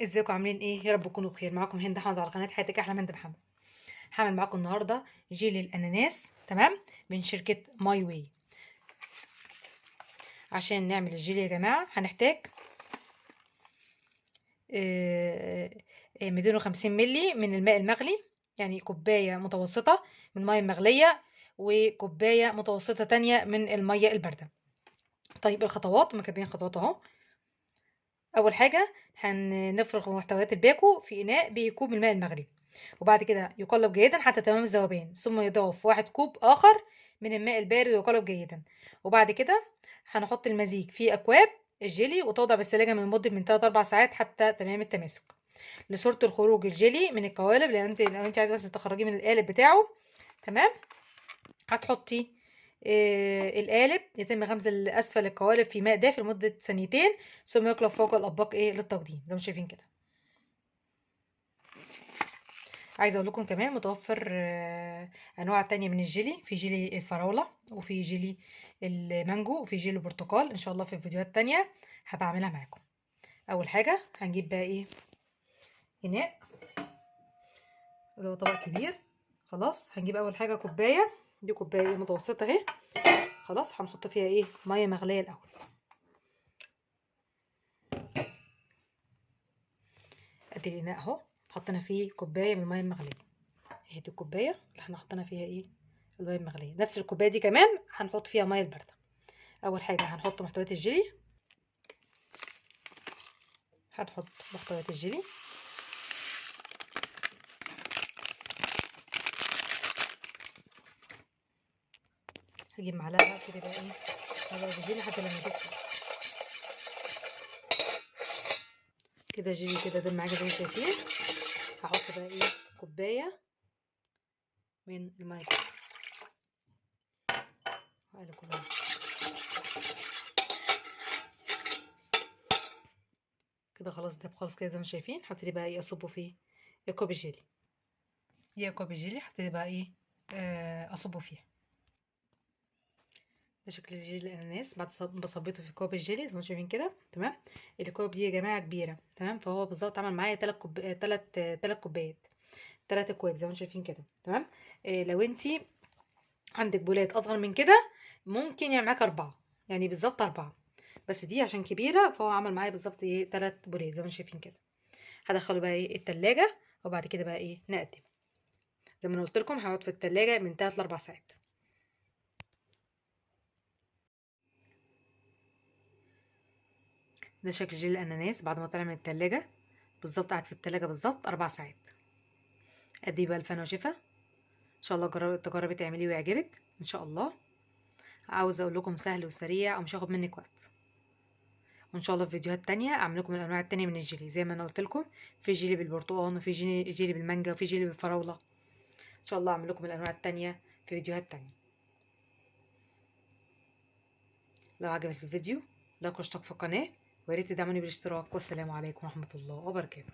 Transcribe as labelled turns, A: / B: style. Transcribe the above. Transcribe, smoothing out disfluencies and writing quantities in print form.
A: ازيكم عاملين ايه؟ يا رب تكونوا بخير. معاكم هند احمد على قناة حياتك احلى هند محمد. هعمل معاكم النهارده جيلي الاناناس، تمام، من شركة ماي واي. عشان نعمل الجيلي يا جماعة هنحتاج 250 ملي من الماء المغلي، يعني كوباية متوسطه من المية المغليه وكوبايه متوسطه تانية من المية البارده. طيب الخطوات، مكتبين خطوات اهو. اول حاجة هنفرغ محتويات الباكو في اناء بكوب الماء المغلي، وبعد كده يقلب جيدا حتى تمام الذوبان، ثم يضاف 1 كوب اخر من الماء البارد ويقلب جيدا. وبعد كده هنحط المزيج في اكواب الجيلي وتوضع بالثلاجه من مده من 3 4 ساعات حتى تمام التماسك. لصورة الخروج الجيلي من القوالب، لان انت لو انت عايزه بس تخرجيه من القالب بتاعه، تمام، هتحطي القالب، يتم غمز اسفل القوالب في ماء دافئ لمدة ثانيتين، ثم يقلب فوق الاطباق للتقديم زي ما شايفين كده. عايزه اقول لكم كمان متوفر انواع تانية من الجيلي، في جيلي الفراوله وفي جيلي المانجو وفي جيلي البرتقال. ان شاء الله في فيديوهات تانية هبقى اعملها معاكم. اول حاجة هنجيب بقى اناء اللي هو طبق كبير. خلاص هنجيب اول حاجة كوباية، دي كوباية متوسطه اهي. خلاص هنحط فيها مية مغليه الاول. ادي الاناء اهو، حطينا فيه كوباية من المية المغليه اهي، دي الكوباية اللي احنا حطينا فيها المية المغليه. نفس الكوباية دي كمان هنحط فيها مية البارده. اول حاجة هنحط محتويات الجيلي، هنحط محتويات الجيلي، هجيب معلقه كده بقى معلقه الجيلي حتى لما تدخل كده جيلي كده ده معايا زي ما شايفين. هحط بقى كوباية من المية واقلب كلها كده. خلاص ده خالص كده زي ما شايفين. هبتدي بقى اصبه في كوب الجيلي. دي كوب الجيلي هبتدي بقى اصبه فيها. ده شكل جيلي الاناناس بعد ما صبيته في كوب الجيلي زي ما شايفين كده، تمام. الكوب دي يا جماعة كبيرة، تمام، فهو بالظبط عمل معايا 3 كوبايات، 3 اكواب زي ما شايفين كده، تمام. لو انتي عندك بولات اصغر من كده ممكن يعمل معاك 4، يعني بالظبط 4، بس دي عشان كبيرة فهو عمل معايا بالظبط 3 بولات زي ما شايفين كده. هدخله بقى التلاجة، وبعد كده بقى نقدم. زي ما انا قلت لكم هيقعد في التلاجة من 3 ل 4 ساعات. ده شكل جيلي الاناناس بعد ما طلع من التلاجة بالظبط، قعد في التلاجة بالظبط 4 ساعات. قد ايه بقى الفنا وشفا. ان شاء الله تجربي تعمليه ويعجبك ان شاء الله. عاوزه اقول لكم سهل وسريع ومش هياخد منك وقت. وان شاء الله في فيديوهات تانية اعمل لكم الانواع التانية من الجيلي، زي ما انا قلت لكم في جيلي بالبرتقال وفي جيلي بالمانجا وفي جيلي بالفراوله. ان شاء الله اعمل لكم الانواع التانية في فيديوهات تانية. لو عجبك الفيديو like واشتراك في القناة، ويا ريت تدعموني بالاشتراك. والسلام عليكم ورحمة الله وبركاته.